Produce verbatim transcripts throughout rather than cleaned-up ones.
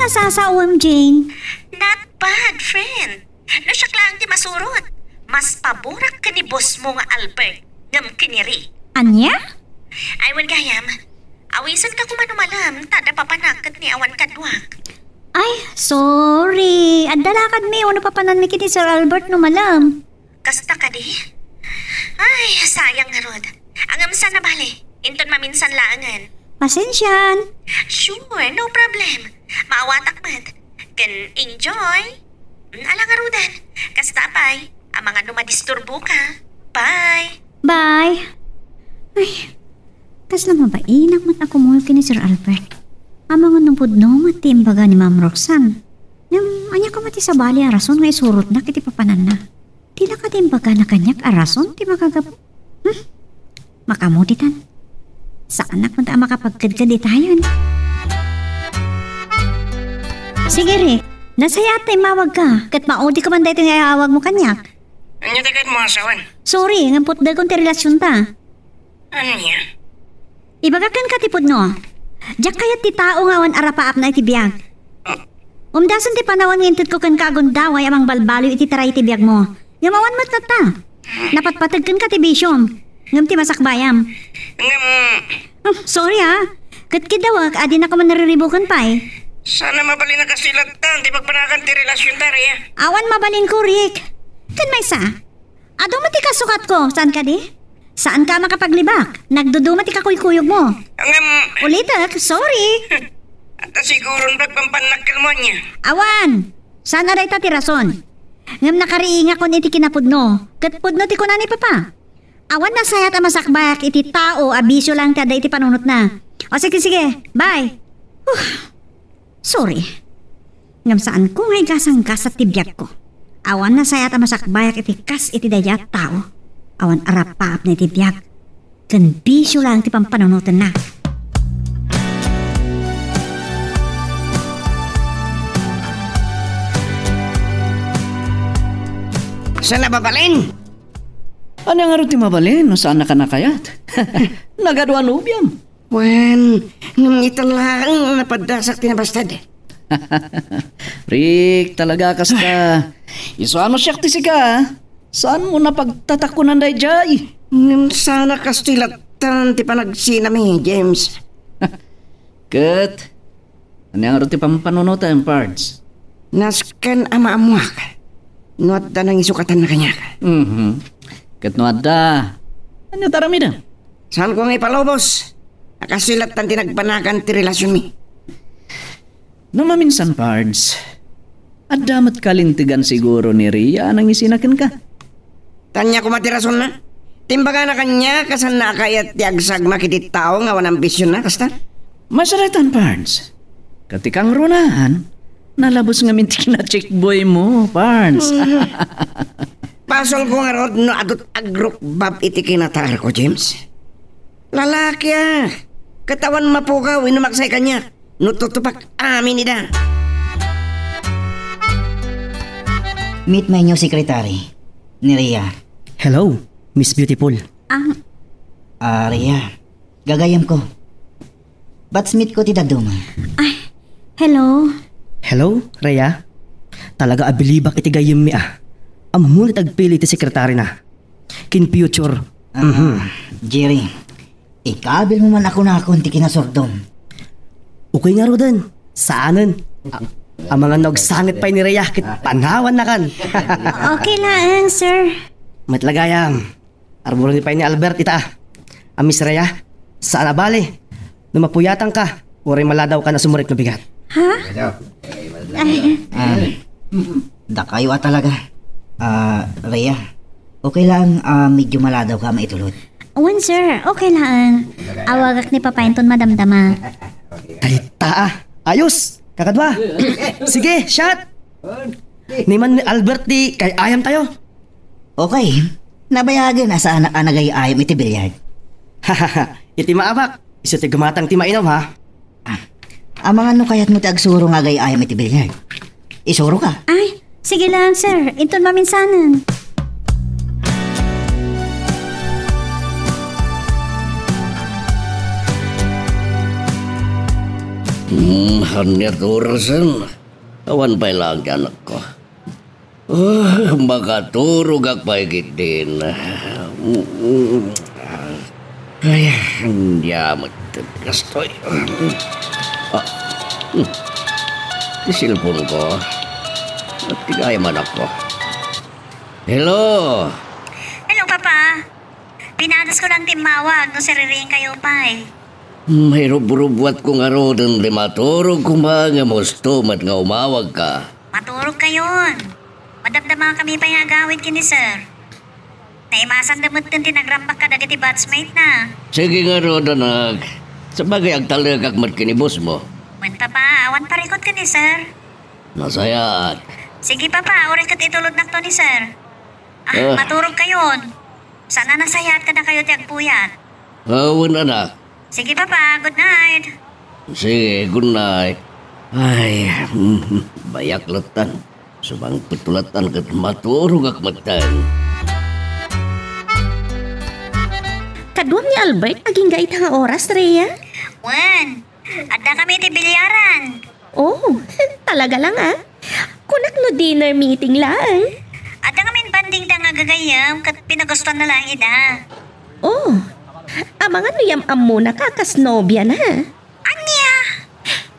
Masasaom, Jane? Not bad, friend. No siak laeng ti masurot, mas paborak ken ni boss mo nga Albert ngem ken ni Rick. Ania? Ay, wen gayam. Awisenka koma no malem, ta adda papanak ket ni awan kaduak. Ay, sorry. Adda lakadmi wenno papananmi ken ni Sir Albert no malem. Kasta kadi? Ay, sayang ngarud. Ngem saan a bale, inton maminsan laengen. Pasensian. Sure, no problem. Maawatak met. Ken enjoy. Mm, ala ngaruden. Kasta pay, amangan no madisturboka. Bye. Bye. Ay, kasla mabainak met a kumuyog ken ni Sir Albert. Amangan no pudno met ti imbaga ni Ma'am Roxanne. Ngem, ania koma ti sabali a rason nga isurotnak iti papananna? Dila kadi imbagana kaniak a rason ti makagapu-, hmm? Makamuditan. Saanak met a makapagkedked itayon. Sige, Rick. Nasayaat ta immawagka, ket maudi koma daytoy nga iawagmo kaniak. Ania ti kayatmo a sawen? Sorry, ngem putdekon ti relasionta. Ania? Ibagak kenka ti pudno. Diak kayat ti tao nga awan arapaapna iti biag. Umdasen ti panawen nga intedko kenka a gundaway a mangbalbaliw iti taray iti biagmo. Ngem awan met latta. Napatpateg kenka ti bisiom. Ngem ti masakbayam. Ngem, hmm, sorry, ah. Ket kidawek a dinak koma nariribuken pay. Saan a mabalin a kastoy latta ti pagpanagan ti relasionta, Rhea. Awan mabalinko, Rick. Ken maysa, adu met ti kasukatko, saan kadi? Saanka a makapaglibak. Nagduduma ti kakuykuyogmo. Ngem, ulitek, sorry. Adda siguron pagpampanakkelmo ania? Awan. Saan a dayta ti rason. Ngem nakariingakon iti kinapudno. Ket pudno ti kuna ni Papa. Awan nasayaat a masakbayak iti tao a bisio laeng ti adda iti panunotna. O sige, sige. Bye. Huh. Sorry. Ngem saanko nga igasanggasat ti biagko. Awan nasayaat a masakbayak iti kas iti daydiay a tao. Awan arapaapna iti biag. Ken bisio laeng ti pampanunotenna. Saan a mabalin? Ania ngarud ti mabalin no saannaka a kayat? Nagaduan ubiam. Wen, ngem ita laeng a napadasak ti nabasted. Rick, talaga kasta. Isuano siak ti sika, ah? Saanmo napagtatakonan daydiay? Ngem saan a kastoy lattan ti panagsinami, James. Ket, ania ngarud ti pampanunotem, Pards? Nasken a maammoak no adda nangisukatanna kaniak. Mhm. Ket no adda, ania ti aramidem? Saanko nga ipalubos a kastoy lattan ti nagpanagan ti relasionmi. No maminsan, Pards, adda met kalintegan siguro ni Rhea a nangisina kenka. Ania koma ti rasonna? Ti imbagana kaniak a saanna a kayat ti agsagmak iti tao nga awan ambisionna, kasta? Masarakan, Pards. Ket ti kangrunaan, nalabes ngamin ti kinachickboy mo, Pards. Basolko ngarud no adut agrukbab iti kinataarko, James. Lalaki a, ket awan mapukaw, inumak say kaniak. No tutupak amin ida. Meet my new secretary, ni Rhea. Hello, Miss Beautiful. Ang Ah, Rhea, gagayyemko. Batchmate ko ti dadduma. Ay, hello. Hello, Rhea. Talaga a bilibak iti gayyemmi a. Ammom ti agpili ti sekretarina. Ken future. Ah, Mhm. Jerry, ikabilmo man a kunakon ti kinasurdom. Okay ngaruden. Saanen. A-, amangan no agsangit pay ni Rhea ket panawannakan. Okay laeng, sir. Met la gayam. Arburen pay ni Albert ita. A, Miss Rhea, saan a bale no mapuyatanka, uray maladawkan a sumurit no bigat. Ha? Ay. Ah, dakayo a talaga. Ah, Rhea, okay lang, ah, medyo maladawka a maitulod? Wen, sir. Okay lang. Awagak ni Papa inton madamdama. Dayta, ah. Ayos. Kakadua. Sige, shot. Ni man ni Albert ti kay-ayam tayo. Okay. Nabayagen a saanak a nagay-ayam iti billiard. Iti maabak, isu ti gumatang ti mainom, ha? Ah, amangan no kayatmo ti agsuro nga agay-ayam iti billiard. Isuroka. Ay, sige lang, sir. Inton maminsanen. Hmm, Ania ti orasen? Awan pay laeng ti anakko. Ah, makaturogak pay ketdin. Ay, ania met kastoy. Ah, hmm. Ti cellphone ko. Ti gayam anakko. Hello? Hello, Papa. Pinadas ko lang ti immawag no siririing kayo pay. Mairubrubuat ko ngaruden ti maturog koma ngem husto met nga umawag ka. Maturog kayon. Madamdama kami pay nga agawid ken ni Sir. Naimasanda met ti nagrambak kadagiti batchmate na. Sige ngarud, anak. Sabagay, agtalekak met ken ni boss mo. Wen, Papa, awan parikut ken ni Sir. Nasayaat. Sige, Papa, uray ket itulodnakto ni Sir. Ah, ah. Maturog kayon. Saan a nasayaat kadakayo ti agpuyat? Awan, anak. Sige, Papa. Good night. Sige, good night. Ay, bayak latan. Sumangpet latan ket maturogak metten. Kaduam ni Albert agingga ita nga oras, Rhea? Wen, adda kami iti bilyaran. Oh, talaga lang, ah. Kunak no dinner meeting laeng. Adda ngamin banding da nga gagayyem ket pinagustuanna laeng ida. Oh, amangan no yam-ammona ka kas nobia na. Ania?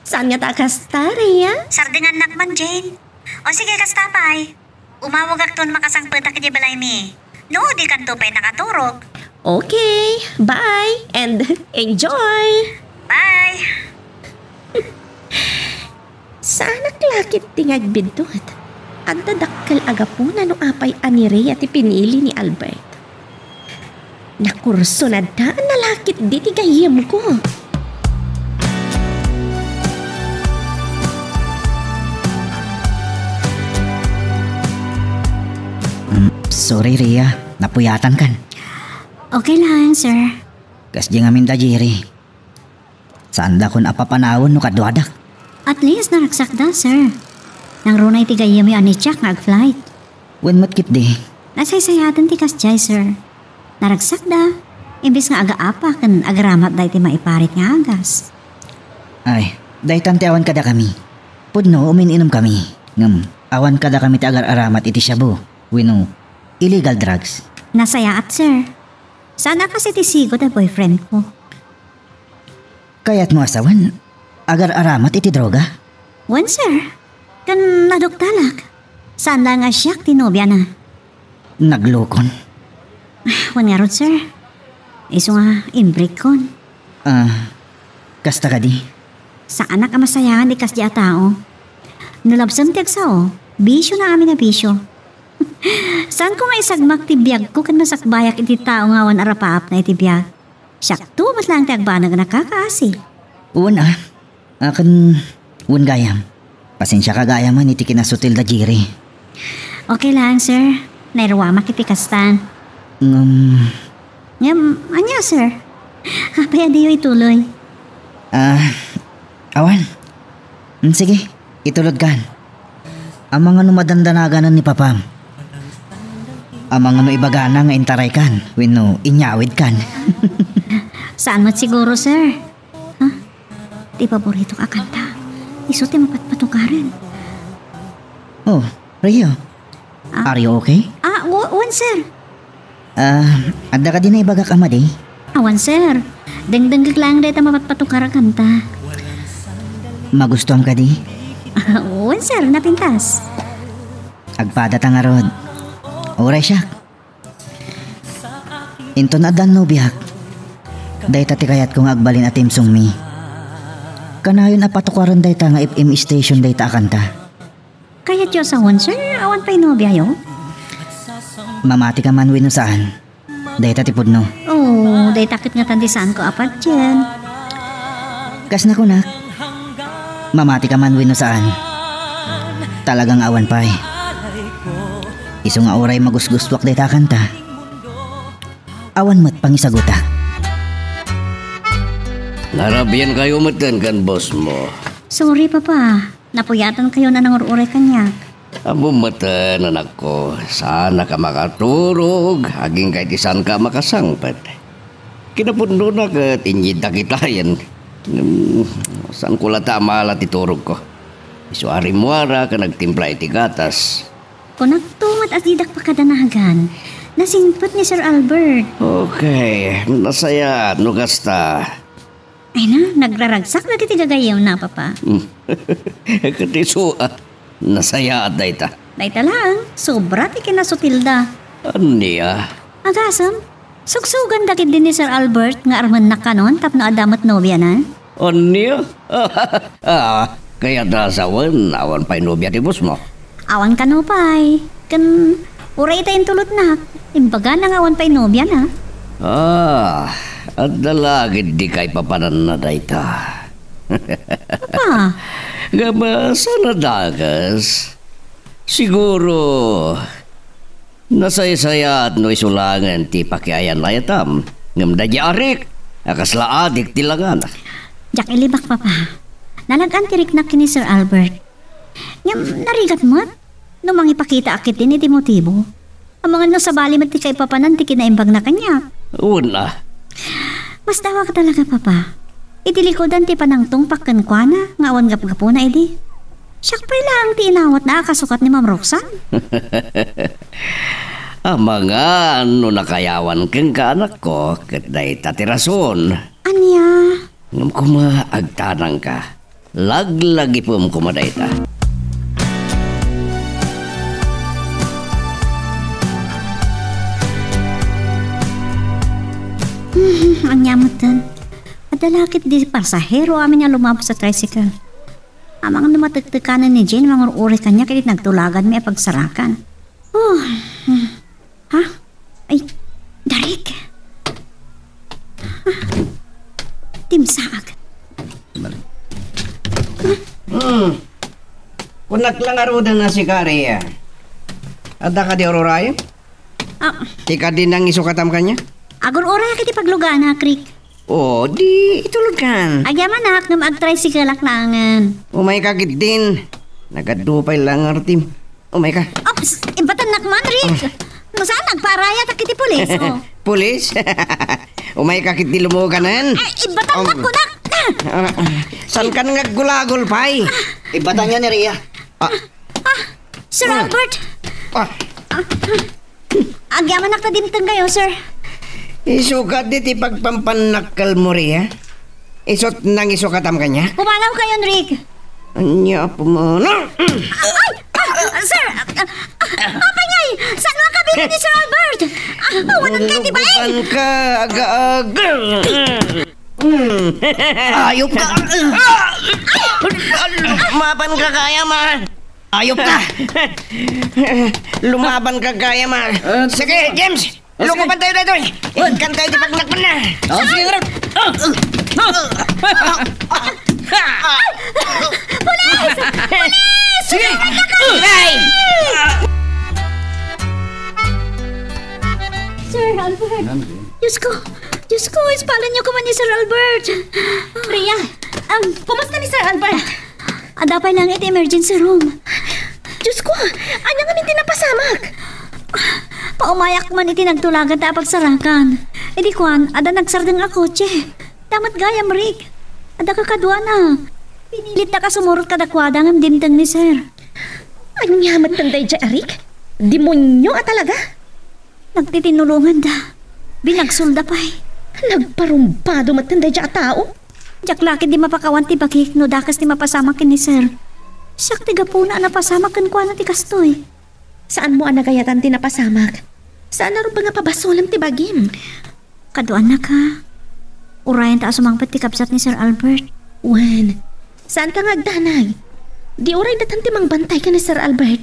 Saan nga ta kasta, Rhea? Sardengannak man, Jane. O sige, kasta pay. Umawagakton makasangpetak iti balaymi. No, dikanto pay nakaturog. Okay, bye and enjoy! Bye! Saanak la ketdi nga agbiddut. Adda dakkel a gapuna no apay a ni Rhea ti pinili ni Albert. Nakurso na da, nalakit di ti gayyemko. Mm, sorry, Rhea. Napuyatankan. Okay lang, sir. Kasdi ngamin da Jerry. Saandakon a papanawen no kaduadak. At least, naragsakda, sir. Nangruna iti gayyemyo a ni Jack nga ag-flight. Wen met ketdi. Nasaysayaten ti kasdiay, sir. Naragsakda, imbes nga agaapa ken agaramatda iti maiparit nga agas. Ay, daytan ti awan kadakami. Pudno, umin-inomkami. Ngem, awan kadakami ti agar-aramat iti shabu, wenno illegal drugs. Nasayaat, sir. Saan a kas iti sigud a boyfriend ko. Kayatmo a sawen, agar-aramat iti droga? Wen, sir. Ken naduktalak. Saan laeng a siak ti nobiana. Naglukon. Wen ngarud, sir. Isu nga imbreakkon. Ah, kasta kadi? Saanak a masayangan ti kasdi a tao. No labsem ti agsao, bisiona amin a bisio. Saanko nga isagmak ti biagko ken masakbayak iti tao nga awan arapaapna iti biag. Siakto met laeng ti agbanag a nakakaasi. Wen a, akin wen gayam. Pasensiaka gayam iti kinasutil da Jerry. Okay lang, sir. Nairuamak iti kastan. Ngem, Ngem, ania, sir? Apay a diyo ituloy? Ah, awan. Mm, sige, itulodkan. Amangan no madandanaganan ni papam. Amangan no ibagana nga intaraykan wenno inyawidkan. Saan met siguro, sir? Ha? Ti paboritok a kanta. Isu ti mapatpatukaren. Oh, Rhea. Ah? Are you okay? Ah, w-, wen, sir. Ah, adda kadi naibagak a madi? Awan, sir. Dengdengngeg laeng dayta mapatpatukar a kanta. Magustuam kadi? Wen, sir, napintas. Agpadata ngarud. Uray siak. Inton addan nobiak, dayta ti kayatko nga agbalin a theme songmi. Kanayon a patukaren dayta nga F M station dayta a kanta. Kayatyo a sawen, sir? Awan pay nobiayo? Mamati ka man wenno saan? Dayta ti pudno. Oh, dayta ket ngatan ti saanko a patien. Kas nakunak, mamati ka man wenno saan? Talagang awan pay. Isu nga uray magusgustuak dayta a kanta, awan met pangisagutak. Narabian kayo metten ken boss mo. Sorry, Papa. Napuyatankayon a nangur-uray kaniak. Ammom metten, anakko, saannak a makaturog, agingga iti saanka a makasangpet. Kinapudnona ket inyidda kitayen. Hmm, saanko latta a maala ti turogko. Isu a rimmuara ken agtimpla iti gatas. Kunakto met a didak pakadanagan. Nasingpet ni Sir Albert. Okay, nasayaat no kasta. Ay na, nagraragsak dagiti gagayyemna, Papa. Ket isu a, nasayaat dayta. Dayta laeng, sobra ti kinasutilda. Ania? Agasem, sugsuganda ketdi ni Sir Albert nga armennak kanon tapno adda met nobiana? Ania? Ah, kayatna a sawen, awan pay nobia ti bossmo? Awan kano pay. Ken uray ita intulodnak, imbagana nga awan pay nobiana. Ah, adda la ketdi kaipapananna dayta. Papa. Ngem, ah, saan a dakes? Siguro, nasaysayaat no isu laengen ti pakiayanayatam. Ngem daydiay a Rick a kasla adik ti langana. Diak ilibak, Papa. Nalag-an ti riknak ken ni Sir Albert. Ngem narigat met no mangipakitaak ketdin iti motibo. Amangan no sabali met ti kaipapanan ti kinaimbagna kaniak. Wen a. Masdawak talaga, Papa. Iti likudan ti panangtungpak kenkuana nga awan gapgapuna idi. Siak pay laeng ti inawatna a kasukat ni Ma'am Roxanne. Amangan no nakayawan kenka, anakko, ket dayta ti rason. Ania? Ngem koma, agtanangka. Laglagipem koma dayta. Hmm, ania metten? Adda la ketdi pasahero amin a lumabas a tricycle. Amangan no matektekanen ni Jane mangur-uri kaniak iti nagtulaganmi a pagsarakan. Oh, hmm. Ha? Ay, Darik. Ah, timsaag. Hmm. Kunak la ngaruden a si Kari, ah. Adda kadi ur-urayo? Ah. Ti kadi nangisukatam kaniak? Agur-urayak iti paglugana, Krik. O, di itulodkan. Agyamanak, ngem agtricycle-ak laengen. Umayka ketdin. Nagadu pay la nga artim. Umayka. Ops, ibatannak man, Rick. Ah. No saan, agpaarayatak iti pulis, oh. Pulis? Umayka ketdi lumuoganen. Ay, ibatannak, um, kunak. Ah, ah, saankan nga aggulagol pay? Ibatan niya ni Rhea. Ah. Ah, Sir Albert. Ah. Agyamanak ta dimteng kayo, sir. Isukat di ti pagpampannakkel mo, Rhea. Isut nangisukatam kaniak? Pumanaw kayo, Enrique. Ania, pumanaw? Ay! Ah, ah, sir! Ah, ah, apay ngay? Saan nga kabili ni Sir Albert? Ah, awanan kayo ti baeng! Lugutan ka, aga-aga. Ayop ka! Lumaban ka kaya, ma. Ayop ka! Lumaban ka kaya, ma. Ah, sige, James! Ah, sige. Lukupan tayo daytoy! Ikkan tayo ti pagnakpan na! Ah, sige, ngarud! Ah! Pulis! Pulis! Sige! Ay! Sir Albert! Diyos ko! Diyos ko! Ispalan niyo koma ni Sir Albert! Rhea! Um, kumusta ni Sir Albert? Adda pay laeng iti emergency room. Diyos ko! Ania ngamin ti napasamak? Paumayak man iti nagtulaganta a pagsarakan. Idi kuan, adda nagsardeng a kotse. Damat gayam, Rick. Adda kakaduana. Pinilitnak a sumurot kadakuada ngem dimteng ni Sir. Ania metten daydiay a Rick? Demonio a talaga! Nagtitinulonganda. Binagsolda pay. Nagparumbado metten daydiay a tao. Diak la ketdi mapakawan ti bagik no dakes ti mapasamak ken ni Sir. Siak ti gapuna a napasamak kenkuana ti kastoy. Saanmo a nagayatan ti napasamak? Saan a rumbeng a pabasolem ti bagim? Kaduanaka. Urayenta a sumangpet ti kabsat ni Sir Albert. Wen, saanka nga agdanag. Di uray datan ti mangbantay ken ni Sir Albert.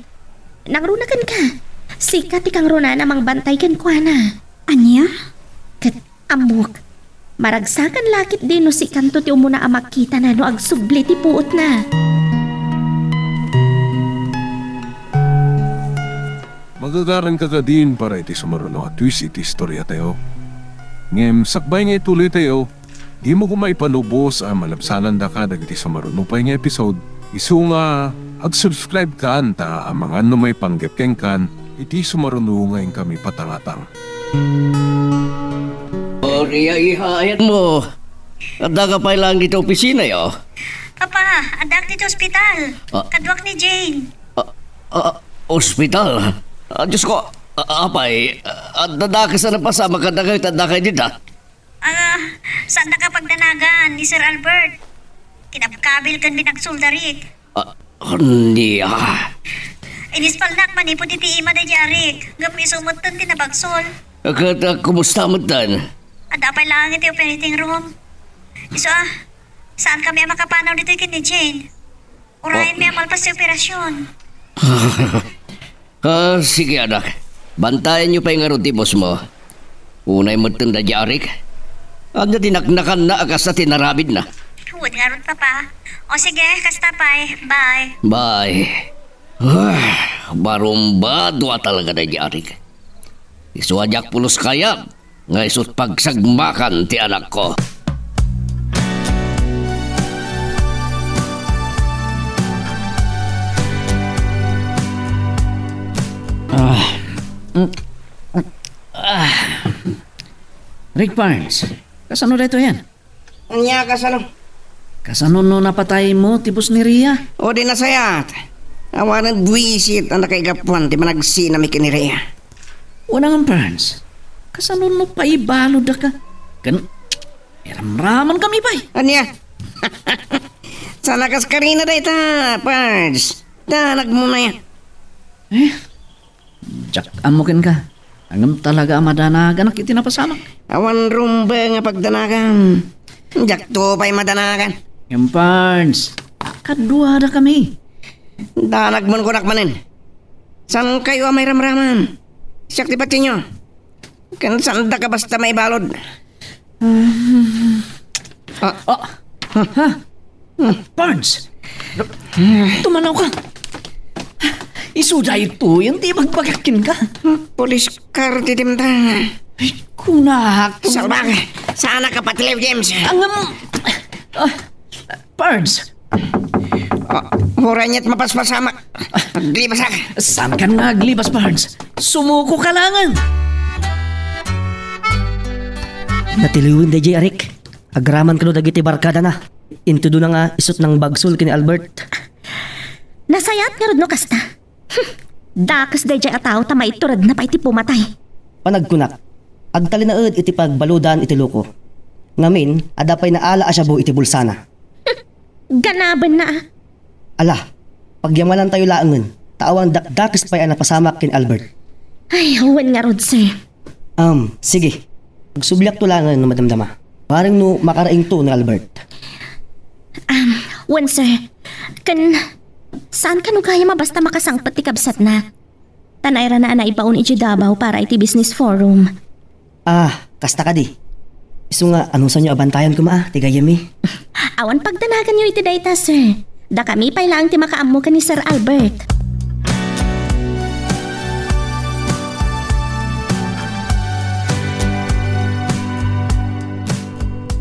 Nangruna kenka. Sika ti kangrunaan a mangbantay kenkuana. Ania? Ket ammok, maragsakan la ketdi no sikanto ti umuna a makitana no agsubli ti puotna. Magagaranka kadin para iti sumaruno a twist iti istoriatayo. Ngem sakbay nga ituloytayo, dimo koma ipalubos a malabsanandaka dagiti sumaruno pay nga episode, isu nga agsubscribekan ta amangan no maipanggep kenkan iti sumaruno nga inkami patangatang. O, Rhea, iha, ayanmo. Addaka pay laeng ditoy opisinayo? Papa, addaak ditoy ospital. Ah. Kaduak ni Jane. Ah, ah, ospital? Ah, Diyos ko, ah, apay, ah, adda dakes a napasamak kadakayo ta addakayo dita? Ah, saandaka pagdanagan ni Sir Albert. Kinabkabil ken binagsolda, Rick. Ah, ania? Inispalnak manipud iti ima daydi a Rick, ngem isu metten ti nabagsol. Ket, ah, kumusta metten? Adda pay laeng iti operating room. Isu a, saankami a makapanaw ditoy ken ni Jane. Urayenmi a malpas ti operasion. Ah, sige, anak. Bantayanyo pay ngarud ti boss mo. Unay metten daydi a Rick. Ania ti naknakanna a kasta ti narabidna? Wen ngarud, Papa. O sige, kasta pay. Bye. Bye. Ah, barumba, dua talaga daydi a Rick. Isu a diak pulos kayat nga isu't pagsagmakan ti anakko. Ah. Mm. Ah. Rick Barnes, kasano daytoyen? Ania, kasano? Kasano no napataymo ti boss ni Rhea? O, di nasayat. Awanen buisit a nakaigapuan ti managsinami ken ni Rhea. Wen a ngem, Barnes, kasano no paibaludaka? Ken iramramankami pay. Ania? Saan a kaskarina dayta, Barnes. Ta nagmunay. Eh? Diak ammo kenka. Ngem talaga a madanaganak iti napasamak. Awan rumbe nga pagdanagan. Diakto pay madanagan. Ngem, Barnes, kaduadakami. Danagmon kunak manen. Saankayo a mairamraman? Siak ti patienyo. Ken saandaka basta maibalud. Ah. Ah. Ha? Barnes! Tumanaw ka! Isu daytoyen ti ibagbagak kenka. Police car ti dimta. Ay, kunak. Salbag! Saan ka patiliw, James? Angam... Ah, Barnes! Ah, uray nia't mapaspasamak. Aglibasak. Saankan nga aglibas, Barnes? Sumuko ka laengen. Natiliwen daydiay a Rick. Agraman kano dagiti barkadana. Intudona nga isu't nangbagsol ken ni Albert. Nasayaat ngarud no kasta. Dakes daydiay a tao ta maituredna pay ti pumatay. Panagkunak, agtalinaed iti pagbaludan iti loko. Ngamin, adda pay naala a shabu iti bulsana. Ganabenna a. Ala, pagyamanantayo laengen, ta awan dakdakes pay a napasamak ken Albert. Ay, wen ngarud, sir. Um, sige. Agsubliakto laengen no madamdama. Bareng no makaraingto ni Albert. Um, wen, sir. Ken, saan kano gayam a basta makasangpet ti kabsatna? Ta nairana a naibaon idiay Davao para iti business forum. Ah, kasta kadi. Isu nga, anusanyo a bantayan koma, ah, ti gayyemmi? Awan pagdanaganyo iti dayta, sir. Dakami pay laeng ti makaammo ken ni Sir Albert.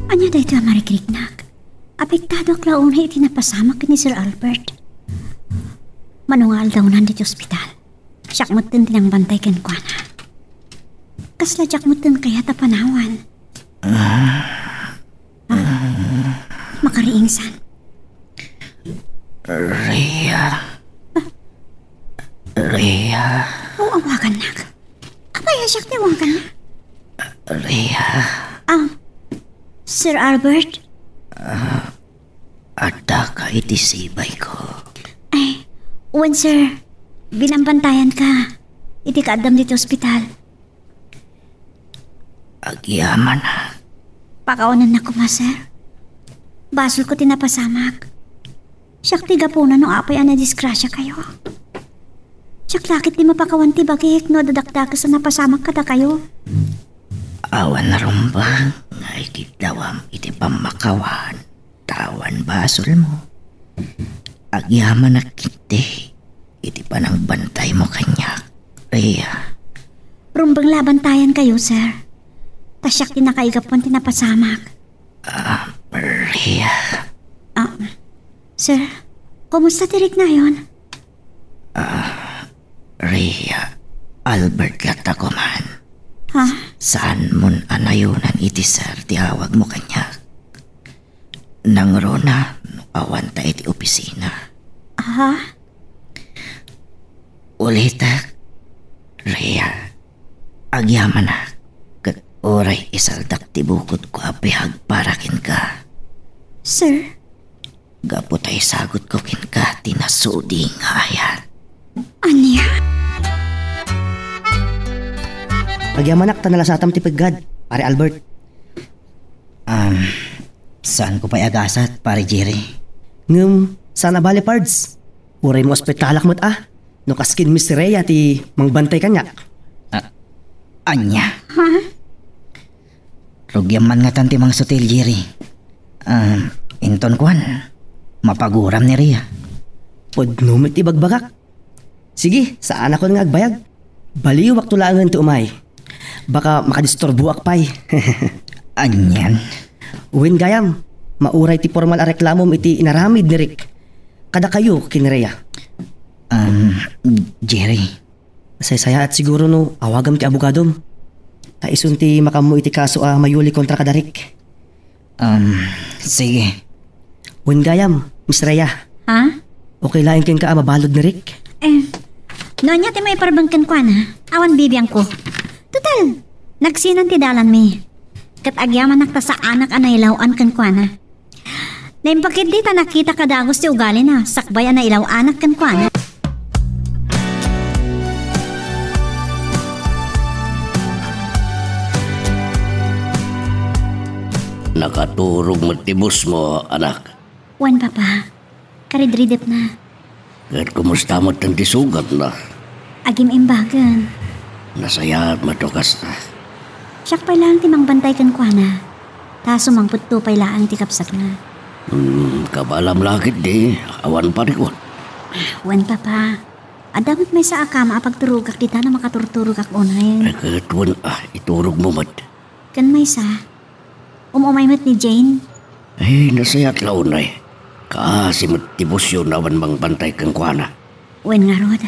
Ania daytoy a marikriknak? Apektadoak la unay iti napasamak ken ni Sir Albert. Mano nga aldawnan ditoy ospital. Siak metten ti nangbantay kenkuana. Kasla diak metten kayat a panawan. Ah, makariingsan. Rhea. Ah. Rhea. O, awagannak. Apay a siak ti awaganna? Rhea. Ah, Sir Albert? Ah, Addaka iti sibayko. Ay, wen, sir. Binambantayanka iti kaaddam ditoy ospital. Agyamanak. Pakawanennak koma, sir. Basolko ti napasamak. Siak ti gapuna no apay a nadisgrasiakayo. Siak la ket ti mapakawan ti bagik no adda dakdakes a napasamak kadakayo. Awan rumbeng nga ikiddawam iti pammakawan. Awan basolmo. Agyamanak ketdi iti panangbantaymo kaniak, Rhea. Rumbeng la a bantayankayo, sir. Ta siak ti nakaigapuan ti napasamak. Ah, Rhea. Ah, sir, kumusta ti riknayon? Ah, Rhea, Albert latta koman. Ha? Saanmon a nayonan iti sir ti awagmo kaniak. Nangruna no awanta iti opisina. Ha? Ulitek, Rhea, agyamanak, ket uray isaldak ti bukodko a biag para kenka. Sir? Gapu ta isagutko kenka ti nasudi nga ayat. Ania? Agyamanak ta nalasatam ti peggad, Pare Albert. Um, saanko pay agasat, Pare Jerry. Ngem, saan a bale, Pards. Uray maospitalak met a, no kaskin Miss Rhea ti mangbantay kaniak. Ah, ania? Ha? Rugiam man ngatan ti mangsutil, Jerry. Um, inton kuan, mapaguram ni Rhea. Pudno met ti bagbagak. Sige, saanakon nga agbayag. Baliwakto laengen ti umay. Baka makadisturboak pay. Anian? Wen gayam, mauray ti pormal a reklamom iti inaramid ni Rick. Kadakayo ken ni Rhea. Um, Jerry. Saysayaat siguro no awagam ti abogadom. Ta isun ti makaammo iti kaso a mayuli kontra kada Rick. Um, sige. Wen gayam, Miss Rhea. Ha? Okay laeng kenka a mabalud ni Rick? Eh, no ania ti maiparbeng kenkuana, awan bibiangko. Total, nagsinan ti dalanmi. Ket agyamanak ta saanak a nailaw-an kenkuana. Naimbag ketdi ta nakita a dagus ti ugalina, sakbay a nailaw-anak kenkuana. Nakaturog met ti bosmo, anak. Wen, Papa. Karidridepna. Ket kumusta met ti sugatna? Agim-imbagen. Nasayaat met no kasta. Siak pay laeng ti mangbantay kenkuana. Ta sumangpetto pay laeng ti kabsatna. Hmm, kabaelam la ketdi, awan parikut. Wen, Papa. Adda met maysa a kama a pagturogak dita no makaturturogak unay. Ay, ket wen, ah, iturogmo met. Ken maysa, um-umay met ni Jane. Ay, nasayaat la unay. Kaasi met ti bosyon awan mangbantay kenkuana. Wen ngarud.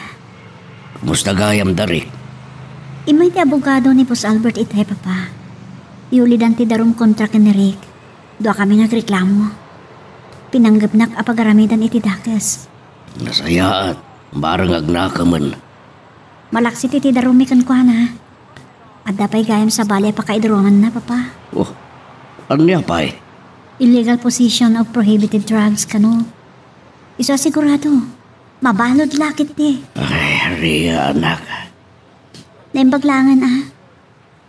Kumusta gayam da Rick? Immay ti abogado ni Boss Albert itay, Papa. Yulidan ti darum kontra ken ni Rick. Duakami nga agreklamo. Pinanggepnak a pagaramidan iti dakes. Nasayaat, bareng agnakemen. Malaksid iti darummi kenkuana. Adda pay gayam sabali a pakaidarumanna, Papa. Oh, ania pay? Illegal possession of prohibited drugs, kano. Isu a sigurado, mabalud la ketdi. Ay, Rhea, anak. Naimbag laengen, a.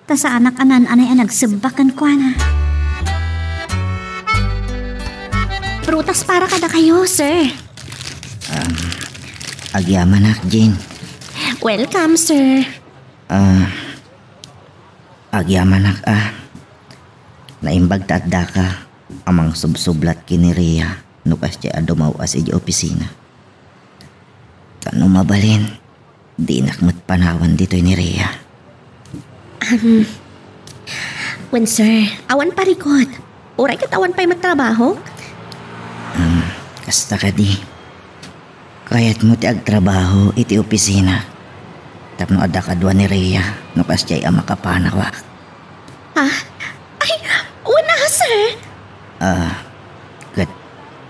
Ta saanak a naan-anay a nagsebba kenkuana. Prutas para kadakayo, sir. Um, agyamanak, Jane. Welcome, sir. Ah, agyamanak, a. Naimbag ta addaka a mangsubsublat ken ni Rhea no kasdiay a dumaw-as idiay opisina. Ta no mabalin, dinak met panawan ditoy ni Rhea. Um, wen, sir, awan parikut. Uray ket awan pay met trabaho. Um, kasta kadi. Kayatmo ti agtrabaho iti opisina tapno adda kadua ni Rhea no kasdiay a makapanawak. Ah? Ay, wen a, sir. Ah, ket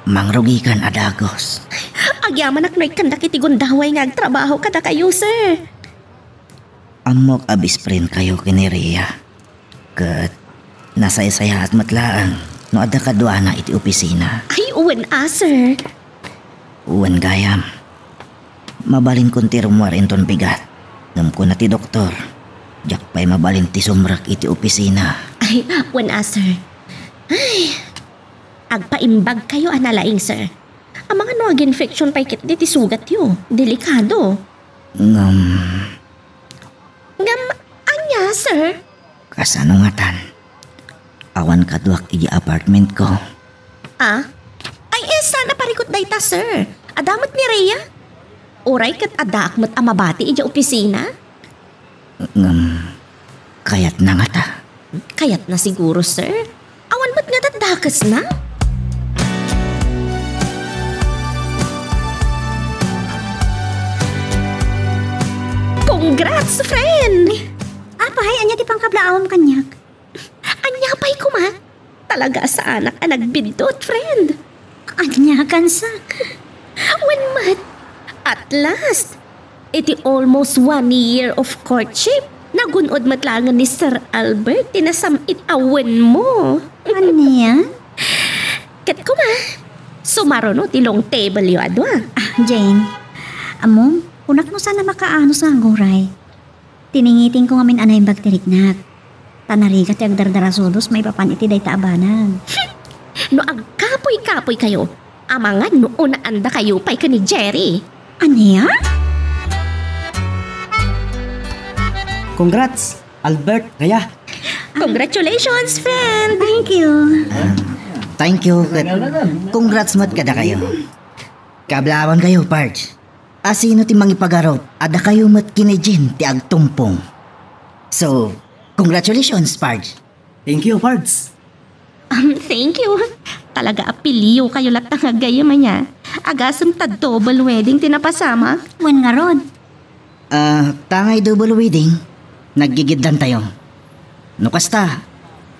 mangrugikan a dagus. Agyamanak no ikkandak iti gundaway nga agtrabaho kadakayo, sir. Ammok a best friend kayo ken ni Rhea. Ket nasaysayaat met laeng no adda kaduana iti opisina. Ay, wen a, sir. Wen gayam. Mabalinkon ti rummuar inton bigat. Ngem kuna ti doktor, diak pay mabalin ti sumrek iti opisina. Ay, wen a, sir. Ay, agpaimbag kayo a nalaing, sir. Amangan no aginfection pay ketdi ti sugatyo. Delikado. Ngem, Ngem, ania, sir? Kasano ngatan? Awan kaduak iti apartment ko. Ah? Ay, eh, saan a parikut dayta, sir? Adda met ni Rhea? Uray ket addaak met a mabati iti opisina? Ngem, kayatna ngata? Kayatna siguro, sir. Awan met nga daddakesna? Congrats, friend! Apay, ania ti pangkablaawam kaniak? Ania pay koma? Talaga a saanak a nagbiddut, friend. Ania, kansak? Wen met, at last, iti almost one year of courtship, nagun-od met laengen ni Sir Albert ti nasam-it a wenmo. Ania? Ket koma, sumaruno ti long table yo a dua. Ah, Jane, ammom, kunak no saan a makaanus nga aguray. Tiningitingko ngamin a naimbag ti riknak. Ta narigat ti agdardarasudos maipapan iti dayta a banag. No agkapuy-kapuykayo, amangan no unaandakayo pay ken ni Jerry. Ania? Congrats, Albert, Rhea. Congratulations, friend! Thank you. Thank you, ket congrats met kadakayo. Kaablawankayo, Pards. Asino ti mangipagarup a dakayo met ken ni Jane ti agtumpong? So, congratulations, Pards. Thank you, Pards. Um, thank you. Talaga a piliokayo latta nga gayyem ania. Agasem ta double wedding ti napasamak. Wen ngarud. Ah, ta ngay double wedding, naggigiddantayo. No kasta,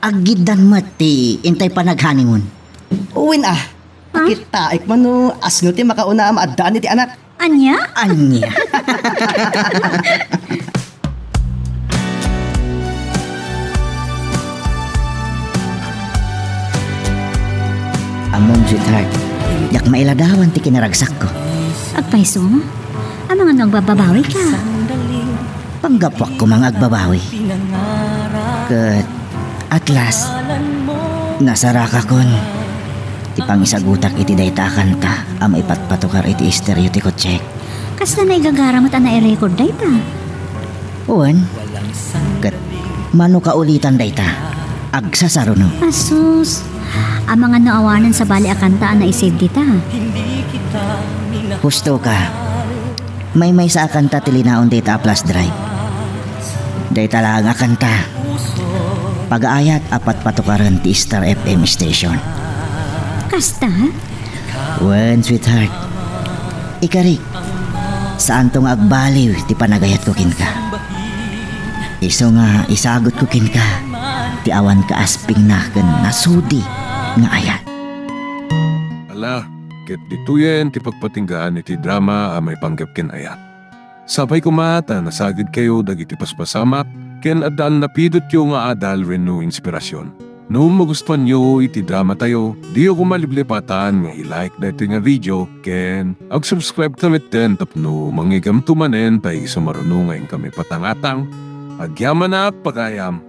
aggiddan met ti intay panag-honeymoon. Wen a, Ha? Akitaek man no asino ti makauna a maaddaan iti anak. Ania? Ania? Ammom, sweetheart, diak mailadawan ti kinaragsakko. Agpayso? Amangan no agbababawika? Panggapuak koma nga agbabawi. Ket at last, nasarakakon ti pangisagutak iti dayta a kanta a maipatpatukar iti estereo ti kotsek. Kasla naigagara met a nairecord dayta? Wen, ket mano kaulitan dayta, agsasaruno. Asus, amangan no awanen sabali a kanta a naisave dita. Husto ka. Maymaysa a kanta ti linaon dayta a flash drive. Dayta laeng a kanta, pagaayat a patpatukaren ti Star F M station. Kasta? Wen, sweetheart. Ikarik, saanto nga agbaliw ti panagayatko kenka. Isu nga isagutko kenka ti awan kaaspingna ken nasudi nga ayat. Ala, ket ditoyen ti pagpatinggaan iti drama a maipanggep ken ayat. Sapay koma ta nasagidkayo dagiti paspasamak ken addan napidotyo nga adal wenno inspirasyon. No magustuanyo iti dramatayo, diyo koma liplipatan nga i-like daytoy nga video ken ag-subscribe ta metten tapno mangigamto manen pay isu maruno nga inkami patangatang. Agyamanak, pagayam!